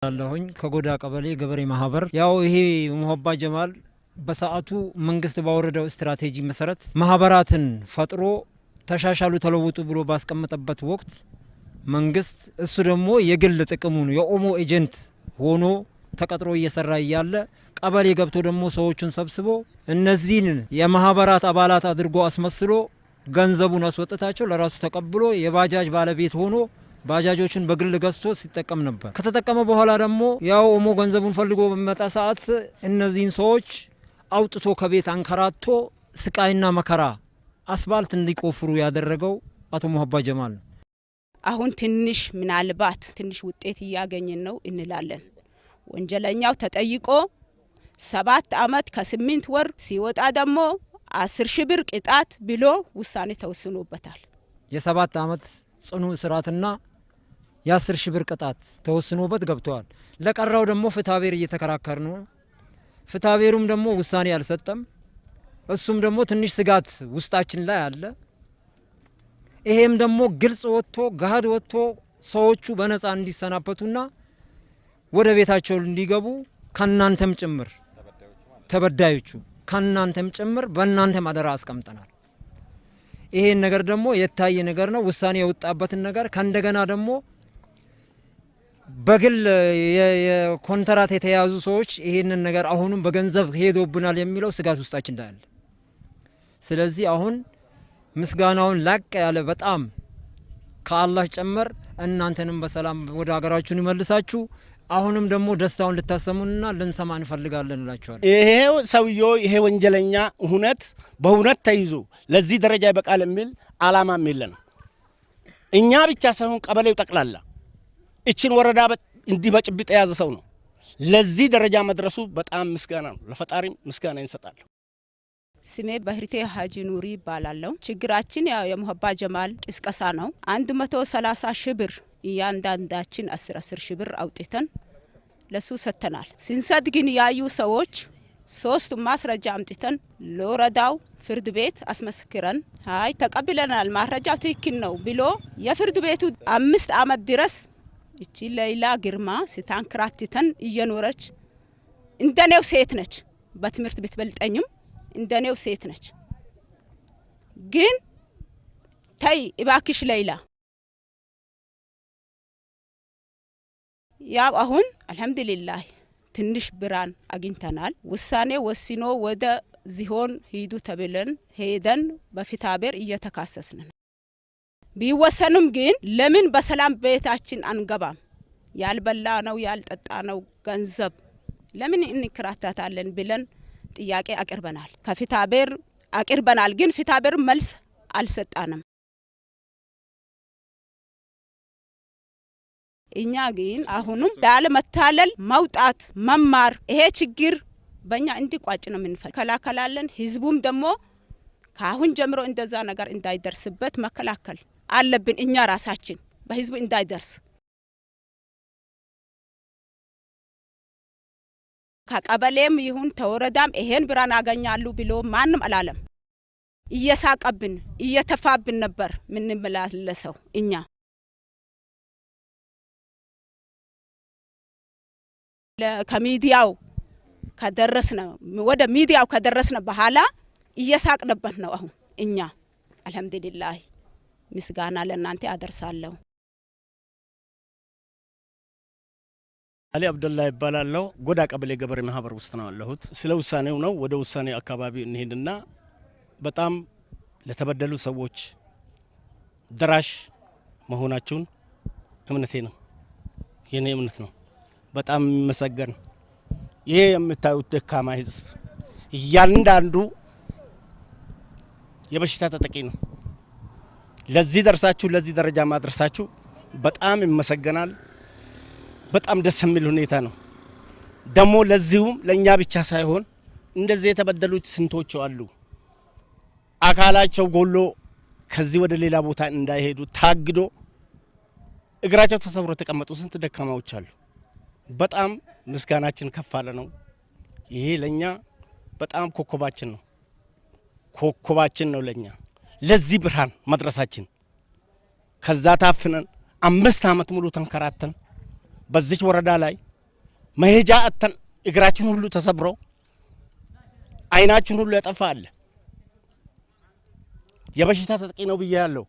አለሁኝ ከጎዳ ቀበሌ ገበሬ ማህበር። ያው ይሄ ሙሀባ ጀማል በሰዓቱ መንግስት ባወረደው ስትራቴጂ መሰረት ማህበራትን ፈጥሮ ተሻሻሉ ተለውጡ ብሎ ባስቀመጠበት ወቅት መንግስት እሱ ደግሞ የግል ጥቅሙን የኦሞ agent ሆኖ ተቀጥሮ እየሰራ እያለ ቀበሌ ገብቶ ደግሞ ሰዎቹን ሰብስቦ እነዚህን የማህበራት አባላት አድርጎ አስመስሎ ገንዘቡን አስወጥታቸው ለራሱ ተቀብሎ የባጃጅ ባለቤት ሆኖ ባጃጆቹን በግል ገዝቶ ሲጠቀም ነበር። ከተጠቀመ በኋላ ደግሞ ያው ኦሞ ገንዘቡን ፈልጎ በሚመጣ ሰዓት እነዚህን ሰዎች አውጥቶ ከቤት አንከራቶ ስቃይና መከራ አስፋልት እንዲቆፍሩ ያደረገው አቶ ሙሀባ ጀማል ነው። አሁን ትንሽ ምናልባት ትንሽ ውጤት እያገኘን ነው እንላለን። ወንጀለኛው ተጠይቆ 7 አመት ከ8 ወር ሲወጣ ደግሞ 10,000 ብር ቅጣት ብሎ ውሳኔ ተወስኖበታል። የ7 አመት ጽኑ እስራትና የ10,000 ብር ቅጣት ተወስኖበት ገብተዋል። ለቀራው ደግሞ ፍትሐብሔር እየተከራከር ነው። ፍትሐብሔሩም ደግሞ ውሳኔ አልሰጠም። እሱም ደግሞ ትንሽ ስጋት ውስጣችን ላይ አለ። ይሄም ደግሞ ግልጽ ወጥቶ ገሀድ ወጥቶ ሰዎቹ በነፃ እንዲሰናበቱና ወደ ቤታቸው እንዲገቡ ከናንተም ጭምር ተበዳዮቹ ከናንተም ጭምር በእናንተም አደራ አስቀምጠናል። ይሄን ነገር ደግሞ የታየ ነገር ነው። ውሳኔ የወጣበትን ነገር ከእንደገና ደግሞ በግል የኮንትራት የተያዙ ሰዎች ይሄንን ነገር አሁንም በገንዘብ ሄዶብናል የሚለው ስጋት ውስጣችን እንዳለ፣ ስለዚህ አሁን ምስጋናውን ላቅ ያለ በጣም ከአላህ ጨመር እናንተንም በሰላም ወደ ሀገራችሁን ይመልሳችሁ። አሁንም ደግሞ ደስታውን ልታሰሙንና ልንሰማ እንፈልጋለን እላችኋለሁ። ይሄ ሰውዬው ይሄ ወንጀለኛ እውነት በእውነት ተይዞ ለዚህ ደረጃ ይበቃል የሚል አላማም የለንም። እኛ ብቻ ሳይሆን ቀበሌው ጠቅላላ እችን ወረዳ እንዲህ በጭብጥ የያዘ ሰው ነው። ለዚህ ደረጃ መድረሱ በጣም ምስጋና ነው። ለፈጣሪም ምስጋና እንሰጣለሁ። ስሜ ባህሪቴ ሀጂ ኑሪ ይባላለሁ። ችግራችን ያው የሙሀባ ጀማል ቅስቀሳ ነው። 130,000 ብር እያንዳንዳችን 10 10 ሺህ ብር አውጥተን ለሱ ሰጥተናል። ስንሰጥ ግን ያዩ ሰዎች ሶስቱ ማስረጃ አምጥተን ለወረዳው ፍርድ ቤት አስመስክረን አይ ተቀብለናል፣ ማስረጃው ትክክል ነው ብሎ የፍርድ ቤቱ 5 አመት ድረስ እቺ ሌይላ ግርማ ስታንክራትተን እየኖረች እንደኔው ሴት ነች። በትምህርት ብትበልጠኝም እንደኔው ሴት ነች። ግን ተይ እባክሽ ሌይላ፣ ያው አሁን አልሐምዱሊላህ ትንሽ ብርሃን አግኝተናል። ውሳኔ ወስኖ ወደ ዚሆን ሂዱ ተብለን ሄደን በፍትሐብሔር እየተካሰስን ነው። ቢወሰንም ግን ለምን በሰላም ቤታችን አንገባም? ያልበላ ነው ያልጠጣ ነው ገንዘብ ለምን እንከራተታለን ብለን ጥያቄ አቅርበናል። ከፍትሐብሔር አቅርበናል፣ ግን ፍትሐብሔር መልስ አልሰጣንም። እኛ ግን አሁንም ላለመታለል መውጣት መማር፣ ይሄ ችግር በእኛ እንዲቋጭ ነው የምንፈልግ። ከላከላለን ህዝቡም ደግሞ ከአሁን ጀምሮ እንደዛ ነገር እንዳይደርስበት መከላከል አለብን። እኛ ራሳችን በህዝቡ እንዳይደርስ ከቀበሌም ይሁን ተወረዳም ይሄን ብራን አገኛሉ ብሎ ማንም አላለም። እየሳቀብን እየተፋብን ነበር ምንመላለሰው እኛ። ከሚዲያው ከደረስነ ወደ ሚዲያው ከደረስነ በኋላ እየሳቅንበት ነው አሁን እኛ። አልሐምዱሊላህ ምስጋና ለእናንተ አደርሳለሁ። አሊ አብደላ ይባላለሁ። ጎዳ ቀበሌ ገበሬ ማህበር ውስጥ ነው ያለሁት። ስለ ውሳኔው ነው። ወደ ውሳኔው አካባቢ እንሄድና በጣም ለተበደሉ ሰዎች ደራሽ መሆናችሁን እምነቴ ነው፣ የኔ እምነት ነው። በጣም የሚመሰገን ይሄ የምታዩት ደካማ ህዝብ እያንዳንዱ የበሽታ ተጠቂ ነው። ለዚህ ደርሳችሁ ለዚህ ደረጃ ማድረሳችሁ በጣም ይመሰገናል። በጣም ደስ የሚል ሁኔታ ነው። ደግሞ ለዚሁም ለእኛ ብቻ ሳይሆን እንደዚህ የተበደሉት ስንቶች አሉ። አካላቸው ጎሎ ከዚህ ወደ ሌላ ቦታ እንዳይሄዱ ታግዶ እግራቸው ተሰብሮ የተቀመጡ ስንት ደካማዎች አሉ። በጣም ምስጋናችን ከፍ አለ ነው። ይሄ ለእኛ በጣም ኮከባችን ነው፣ ኮከባችን ነው ለእኛ ለዚህ ብርሃን መድረሳችን። ከዛ ታፍነን 5 ዓመት ሙሉ ተንከራተን በዚች ወረዳ ላይ መሄጃ አጥተን እግራችን ሁሉ ተሰብሮ አይናችን ሁሉ ያጠፋ አለ። የበሽታ ተጠቂ ነው ብዬ ያለው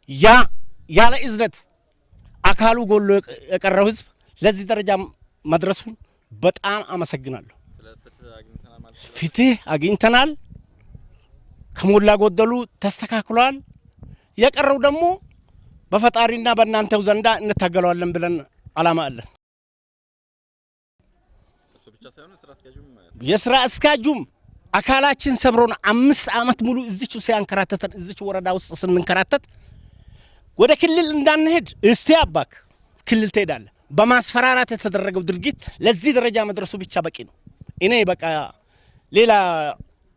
ያ ያለ እዝነት አካሉ ጎሎ የቀረው ህዝብ ለዚህ ደረጃ መድረሱን በጣም አመሰግናለሁ። ፍትህ አግኝተናል። ከሞላ ጎደሉ ተስተካክሏል። የቀረው ደግሞ በፈጣሪና በእናንተው ዘንዳ እንታገለዋለን ብለን አላማ አለን። የስራ አስኪያጁም አካላችን ሰብሮን 5 ዓመት ሙሉ እዚች ሲያንከራተተን እዚች ወረዳ ውስጥ ስንንከራተት ወደ ክልል እንዳንሄድ እስቲ አባክ ክልል ትሄዳለህ። በማስፈራራት የተደረገው ድርጊት ለዚህ ደረጃ መድረሱ ብቻ በቂ ነው። እኔ በቃ ሌላ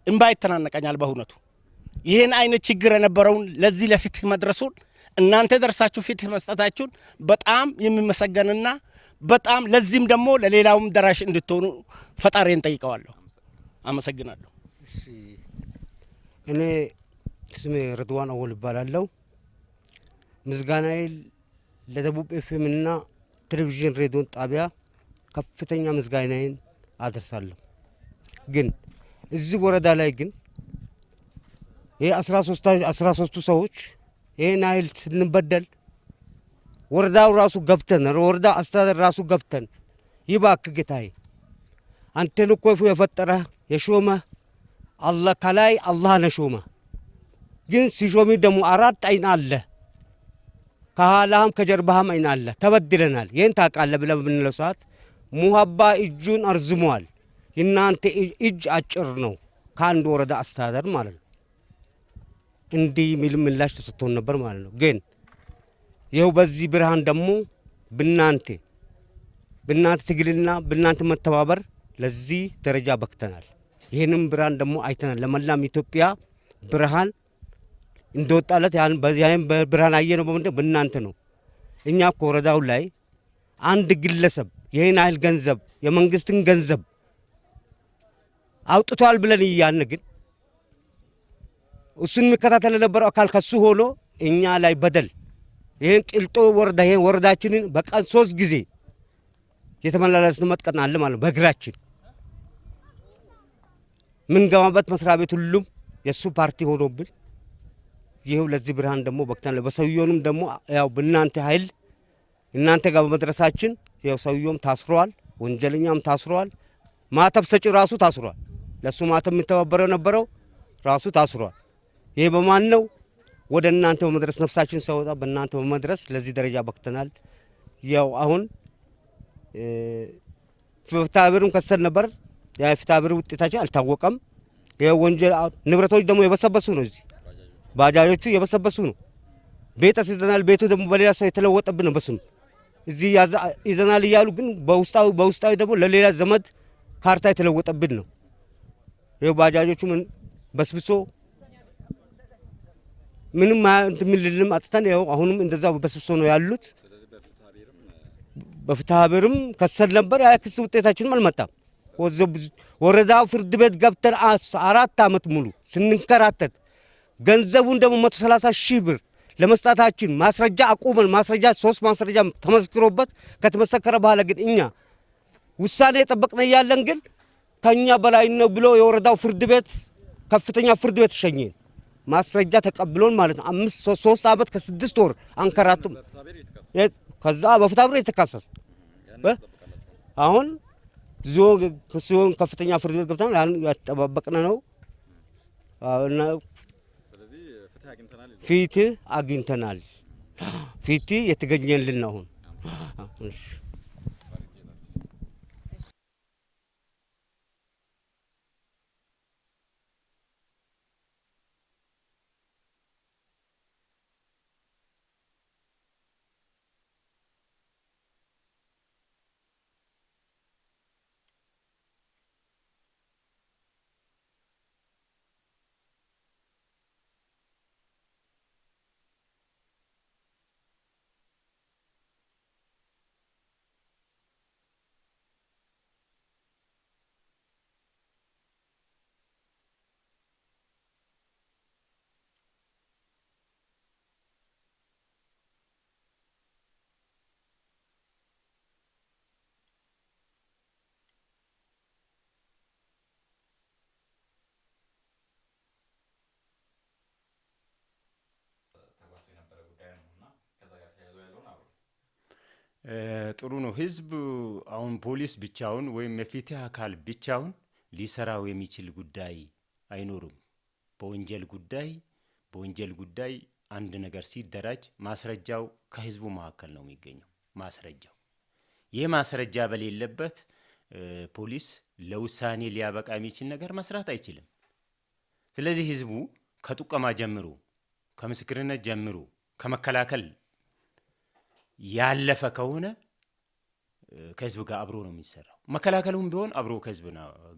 እምባ ይተናነቀኛል በእውነቱ። ይህን አይነት ችግር የነበረውን ለዚህ ለፍትህ መድረሱን እናንተ ደርሳችሁ ፍትህ መስጠታችሁን በጣም የሚመሰገንና በጣም ለዚህም ደግሞ ለሌላውም ደራሽ እንድትሆኑ ፈጣሪን ጠይቀዋለሁ። አመሰግናለሁ። እሺ፣ እኔ ስሜ ረድዋን አወል እባላለሁ። ምስጋናዬ ለደቡብ ኤፍኤም እና ቴሌቪዥን ሬዲዮን ጣቢያ ከፍተኛ ምስጋናዬን አደርሳለሁ። ግን እዚህ ወረዳ ላይ ግን ይሄ 13ቱ ሰዎች ይሄን ያህል ስንበደል ወረዳው ራሱ ገብተን ወረዳ አስተዳደር ራሱ ገብተን ይባክ ጌታዬ አንተን እኮ የፈጠረህ የሾመህ አላህ ከላይ አላህ ነው ሾመህ። ግን ሲሾሚ ደግሞ 4 አይን አለ፣ ከኋላህም ከጀርባህም አይን አለ። ተበድለናል፣ ይህን ታውቃለህ ብለን በምንለው ሰዓት ሙሀባ እጁን አርዝሟል። የእናንተ እጅ አጭር ነው፣ ከአንድ ወረዳ አስተዳደር ማለት ነው። እንዲህ የሚል ምላሽ ተሰጥቶን ነበር ማለት ነው። ግን ይኸው በዚህ ብርሃን ደግሞ ብናንተ ትግልና ብናንተ መተባበር ለዚህ ደረጃ በክተናል። ይህንም ብርሃን ደግሞ አይተናል። ለመላም ኢትዮጵያ ብርሃን እንደወጣለት ያን በዚያም ብርሃን አየነው በምንድነው በእናንተ ነው። እኛ እኮ ወረዳው ላይ አንድ ግለሰብ ይሄን ያህል ገንዘብ የመንግስትን ገንዘብ አውጥቷል ብለን እያልን ግን እሱን የሚከታተል የነበረው አካል ከሱ ሆኖ እኛ ላይ በደል ይሄን ቅልጦ ወረዳ ይሄን ወረዳችንን በቀን 3 ጊዜ የተመላለስን መጥቀን አለ ማለት ነው። በእግራችን ምን ገባበት መስሪያ ቤት ሁሉም የሱ ፓርቲ ሆኖብን ይሄው ለዚህ ብርሃን ደግሞ በክተናል። በሰውየውም ደግሞ ያው በእናንተ ኃይል እናንተ ጋር በመድረሳችን ያው ሰውየውም ታስሯል፣ ወንጀለኛም ታስሯል፣ ማተብ ሰጪ ራሱ ታስሯል። ለሱ ማተብ የሚተባበረው ነበረው ራሱ ታስሯል። ይሄ በማን ነው? ወደ እናንተ በመድረስ ነፍሳችን ሰውጣ በእናንተ በመድረስ ለዚህ ደረጃ በክተናል። ያው አሁን ፍትሐብሔሩን ከሰል ነበር። ያ ፍትሐብሔር ውጤታችን አልታወቀም። የወንጀል ንብረቶች ደግሞ የበሰበሱ ነው። እዚህ ባጃጆቹ የበሰበሱ ነው። ቤት አስይዘናል። ቤቱ ደግሞ በሌላ ሰው የተለወጠብን ነው። በስም እዚህ ይዘናል እያሉ ግን በውስጣዊ ደግሞ ለሌላ ዘመድ ካርታ የተለወጠብን ነው። ይኸው ባጃጆቹ ምን በስብሶ ምንም እንትን የሚልልም አጥተን ይኸው አሁንም እንደዛው በስብሶ ነው ያሉት። በፍትሐብሔርም ከሰል ነበር። ያ ክስ ውጤታችንም አልመጣም። ወረዳው ፍርድ ቤት ገብተን 4 ዓመት ሙሉ ስንንከራተት ገንዘቡን ደግሞ 130 ሺህ ብር ለመስጣታችን ማስረጃ አቁመን ማስረጃ 3 ማስረጃ ተመስክሮበት ከተመሰከረ በኋላ ግን እኛ ውሳኔ የጠበቅን እያለን ግን ከኛ በላይ ነው ብሎ የወረዳው ፍርድ ቤት ከፍተኛ ፍርድ ቤት ሸኘን። ማስረጃ ተቀብሎን ማለት ነው። 3 ዓመት ከ6 ወር አንከራቱም። ከዛ በፍትሐብሔር የተካሰሰ አሁን ዞን ከፍተኛ ፍርድ ቤት ገብተናል። ያን ያጠባበቅን ነው። ፍትህ አግኝተናል። ፍትህ የተገኘልን ነው አሁን። ጥሩ ነው። ህዝብ አሁን ፖሊስ ብቻውን ወይም የፍትህ አካል ብቻውን ሊሰራው የሚችል ጉዳይ አይኖርም። በወንጀል ጉዳይ አንድ ነገር ሲደራጅ ማስረጃው ከህዝቡ መካከል ነው የሚገኘው። ማስረጃው ይህ ማስረጃ በሌለበት ፖሊስ ለውሳኔ ሊያበቃ የሚችል ነገር መስራት አይችልም። ስለዚህ ህዝቡ ከጥቆማ ጀምሮ፣ ከምስክርነት ጀምሮ፣ ከመከላከል ያለፈ ከሆነ ከህዝብ ጋር አብሮ ነው የሚሰራው። መከላከሉም ቢሆን አብሮ ከህዝብ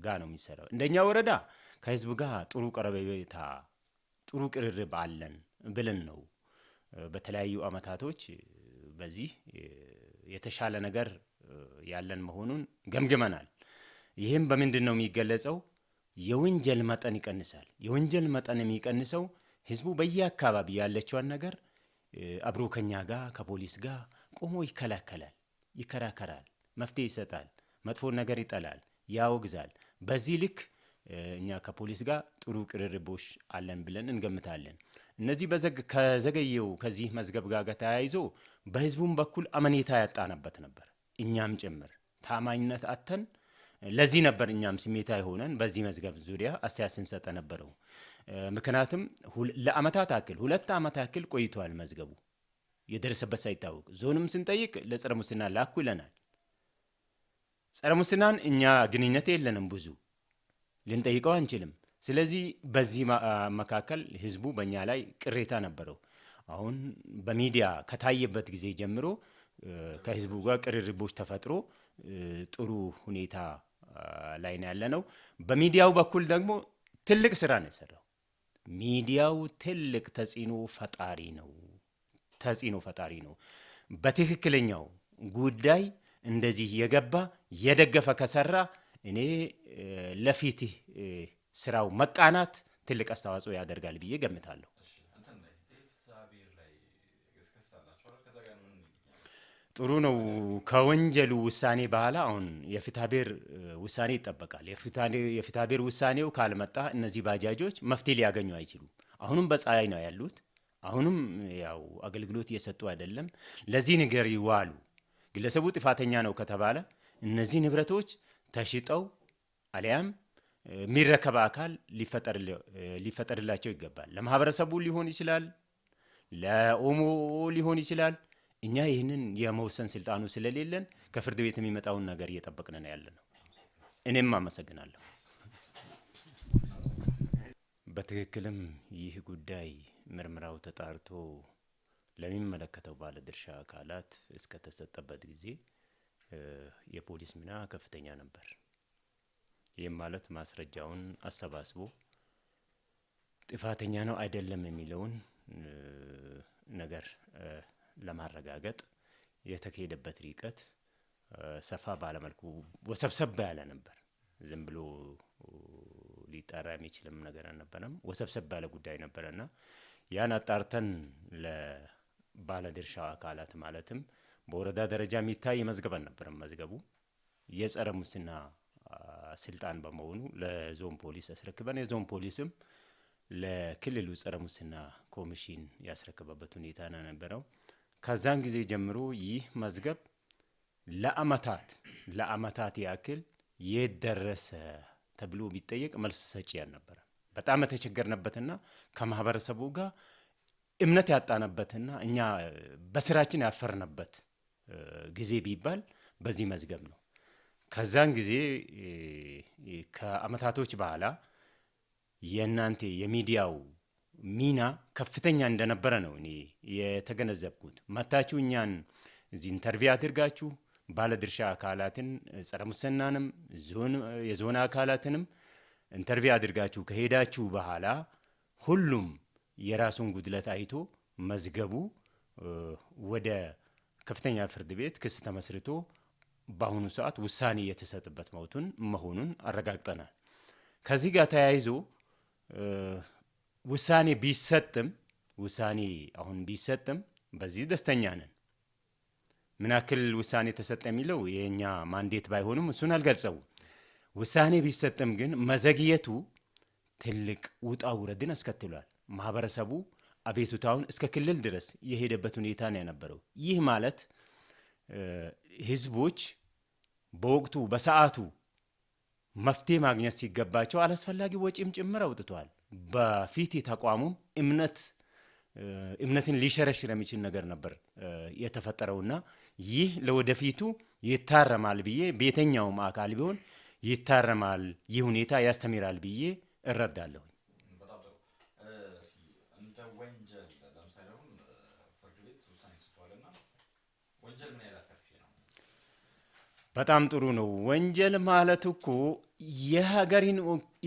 ጋር ነው የሚሰራው። እንደኛ ወረዳ ከህዝብ ጋር ጥሩ ቀረቤታ፣ ጥሩ ቅርርብ አለን ብለን ነው በተለያዩ አመታቶች በዚህ የተሻለ ነገር ያለን መሆኑን ገምግመናል። ይህም በምንድን ነው የሚገለጸው? የወንጀል መጠን ይቀንሳል። የወንጀል መጠን የሚቀንሰው ህዝቡ በየአካባቢ ያለችዋን ነገር አብሮ ከኛ ጋር ከፖሊስ ጋር ቆሞ ይከላከላል፣ ይከራከራል፣ መፍትሄ ይሰጣል፣ መጥፎ ነገር ይጠላል፣ ያወግዛል። በዚህ ልክ እኛ ከፖሊስ ጋር ጥሩ ቅርርቦች አለን ብለን እንገምታለን። እነዚህ ከዘገየው ከዚህ መዝገብ ጋር ተያይዞ በህዝቡም በኩል አመኔታ ያጣነበት ነበር። እኛም ጭምር ታማኝነት አተን ለዚህ ነበር እኛም ስሜታዊ ሆነን በዚህ መዝገብ ዙሪያ አስተያየት ስንሰጠ ነበረው። ምክንያቱም ለአመታት ያክል 2 ዓመት ያክል ቆይቷል መዝገቡ የደረሰበት ሳይታወቅ። ዞንም ስንጠይቅ ለጸረ ሙስና ላኩ ይለናል። ጸረ ሙስናን እኛ ግንኙነት የለንም፣ ብዙ ልንጠይቀው አንችልም። ስለዚህ በዚህ መካከል ህዝቡ በእኛ ላይ ቅሬታ ነበረው። አሁን በሚዲያ ከታየበት ጊዜ ጀምሮ ከህዝቡ ጋር ቅርርቦች ተፈጥሮ ጥሩ ሁኔታ ላይ ነው ያለነው። በሚዲያው በኩል ደግሞ ትልቅ ስራ ነው የሰራው። ሚዲያው ትልቅ ተጽዕኖ ፈጣሪ ነው። ተጽዕኖ ፈጣሪ ነው። በትክክለኛው ጉዳይ እንደዚህ የገባ የደገፈ ከሰራ እኔ ለፍትህ ስራው መቃናት ትልቅ አስተዋጽኦ ያደርጋል ብዬ ገምታለሁ። ጥሩ ነው። ከወንጀሉ ውሳኔ በኋላ አሁን የፍትሐብሔር ውሳኔ ይጠበቃል። የፍትሐብሔር ውሳኔው ካልመጣ እነዚህ ባጃጆች መፍትሄ ሊያገኙ አይችሉም። አሁንም በፀሐይ ነው ያሉት። አሁንም ያው አገልግሎት እየሰጡ አይደለም። ለዚህ ነገር ይዋሉ። ግለሰቡ ጥፋተኛ ነው ከተባለ እነዚህ ንብረቶች ተሽጠው አሊያም የሚረከብ አካል ሊፈጠርላቸው ይገባል። ለማህበረሰቡ ሊሆን ይችላል፣ ለኦሞ ሊሆን ይችላል። እኛ ይህንን የመወሰን ስልጣኑ ስለሌለን ከፍርድ ቤት የሚመጣውን ነገር እየጠበቅን ነው ያለ ነው። እኔም አመሰግናለሁ። በትክክልም ይህ ጉዳይ ምርመራው ተጣርቶ ለሚመለከተው ባለድርሻ አካላት እስከተሰጠበት ጊዜ የፖሊስ ሚና ከፍተኛ ነበር። ይህም ማለት ማስረጃውን አሰባስቦ ጥፋተኛ ነው አይደለም የሚለውን ነገር ለማረጋገጥ የተካሄደበት ርቀት ሰፋ ባለመልኩ ወሰብሰብ ያለ ነበር። ዝም ብሎ ሊጠራ የሚችልም ነገር አልነበረም። ወሰብሰብ ያለ ጉዳይ ነበረና ያን አጣርተን ለባለድርሻ አካላት ማለትም በወረዳ ደረጃ የሚታይ መዝገብ አልነበረም። መዝገቡ የጸረ ሙስና ስልጣን በመሆኑ ለዞን ፖሊስ አስረክበን የዞን ፖሊስም ለክልሉ ጸረ ሙስና ኮሚሽን ያስረከበበት ሁኔታ ነው የነበረው። ከዛን ጊዜ ጀምሮ ይህ መዝገብ ለአመታት ያክል የት ደረሰ ተብሎ ቢጠየቅ መልስ ሰጪ አልነበረም። በጣም የተቸገርንበትና ከማህበረሰቡ ጋር እምነት ያጣንበትና እኛ በስራችን ያፈርንበት ጊዜ ቢባል በዚህ መዝገብ ነው። ከዛን ጊዜ ከአመታቶች በኋላ የእናንተ የሚዲያው ሚና ከፍተኛ እንደነበረ ነው እኔ የተገነዘብኩት። መታችሁ እኛን እዚህ interview አድርጋችሁ ባለድርሻ አካላትን ጸረ ሙስናንም የዞን አካላትንም interview አድርጋችሁ ከሄዳችሁ በኋላ ሁሉም የራሱን ጉድለት አይቶ መዝገቡ ወደ ከፍተኛ ፍርድ ቤት ክስ ተመስርቶ በአሁኑ ሰዓት ውሳኔ የተሰጠበት መሆኑን አረጋግጠናል። ከዚህ ጋር ተያይዞ ውሳኔ አሁን ቢሰጥም በዚህ ደስተኛ ነን። ምን ያክል ውሳኔ ተሰጠ የሚለው የእኛ mandate ባይሆንም እሱን አልገልጸውም። ውሳኔ ቢሰጥም ግን መዘግየቱ ትልቅ ውጣ ውረድን አስከትሏል። ማህበረሰቡ አቤቱታውን እስከ ክልል ድረስ የሄደበት ሁኔታ ነው የነበረው። ይህ ማለት ህዝቦች በወቅቱ በሰዓቱ መፍትሄ ማግኘት ሲገባቸው አላስፈላጊ ወጪም ጭምር አውጥተዋል። በፊት ተቋሙም እምነትን ሊሸረሽር የሚችል ነገር ነበር የተፈጠረውና ይህ ለወደፊቱ ይታረማል ብዬ፣ በየትኛውም አካል ቢሆን ይታረማል፣ ይህ ሁኔታ ያስተምራል ብዬ እረዳለሁ። በጣም ጥሩ። እንደ ወንጀል ለምሳሌ አሁን ፍርድ ቤት ውሳኔ ሰጥቷልና ወንጀል ምን ያህል አስከፊ ነው? በጣም ጥሩ ነው። ወንጀል ማለት እኮ የሀገርን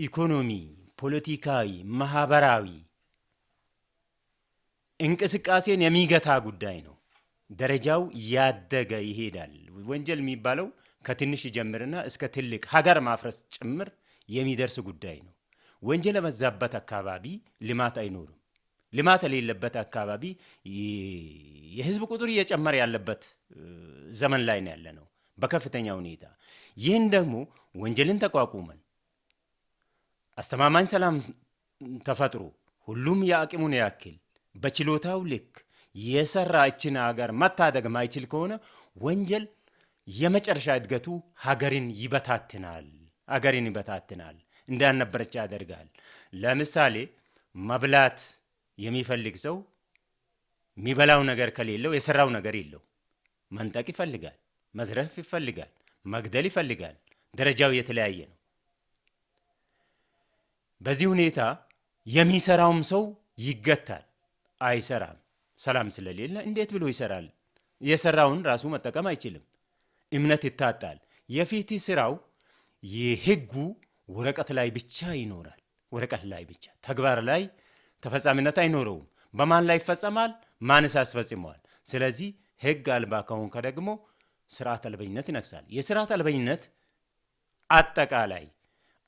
ኢኮኖሚ፣ ፖለቲካዊ፣ ማህበራዊ እንቅስቃሴን የሚገታ ጉዳይ ነው። ደረጃው ያደገ ይሄዳል። ወንጀል የሚባለው ከትንሽ ይጀምርና እስከ ትልቅ ሀገር ማፍረስ ጭምር የሚደርስ ጉዳይ ነው። ወንጀል የበዛበት አካባቢ ልማት አይኖርም። ልማት የሌለበት አካባቢ፣ የህዝብ ቁጥር እየጨመረ ያለበት ዘመን ላይ ነው ያለ ነው በከፍተኛ ሁኔታ። ይህን ደግሞ ወንጀልን ተቋቁመን አስተማማኝ ሰላም ተፈጥሮ ሁሉም የአቅሙን ያክል በችሎታው ልክ የሰራ እችን ሀገር መታደግ ማይችል ከሆነ ወንጀል የመጨረሻ እድገቱ ሀገርን ይበታትናል፣ ሀገርን ይበታትናል፣ እንዳልነበረች ያደርጋል። ለምሳሌ መብላት የሚፈልግ ሰው የሚበላው ነገር ከሌለው የሰራው ነገር የለው። መንጠቅ ይፈልጋል፣ መዝረፍ ይፈልጋል፣ መግደል ይፈልጋል። ደረጃው የተለያየ ነው። በዚህ ሁኔታ የሚሰራውም ሰው ይገታል፣ አይሰራም። ሰላም ስለሌለ እንዴት ብሎ ይሰራል? የሰራውን ራሱ መጠቀም አይችልም። እምነት ይታጣል። የፊት ስራው የህጉ ወረቀት ላይ ብቻ ይኖራል። ወረቀት ላይ ብቻ፣ ተግባር ላይ ተፈጻሚነት አይኖረውም። በማን ላይ ይፈጸማል? ማንስ ያስፈጽመዋል? ስለዚህ ህግ አልባ ከሆንከ ደግሞ ስርዓት አልበኝነት ይነግሳል። የስርዓት አልበኝነት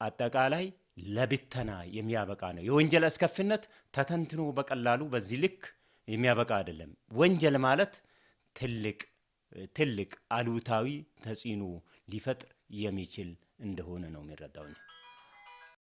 አጠቃላይ ለብተና የሚያበቃ ነው። የወንጀል አስከፊነት ተተንትኖ በቀላሉ በዚህ ልክ የሚያበቃ አይደለም። ወንጀል ማለት ትልቅ ትልቅ አሉታዊ ተጽዕኖ ሊፈጥር የሚችል እንደሆነ ነው የሚረዳው።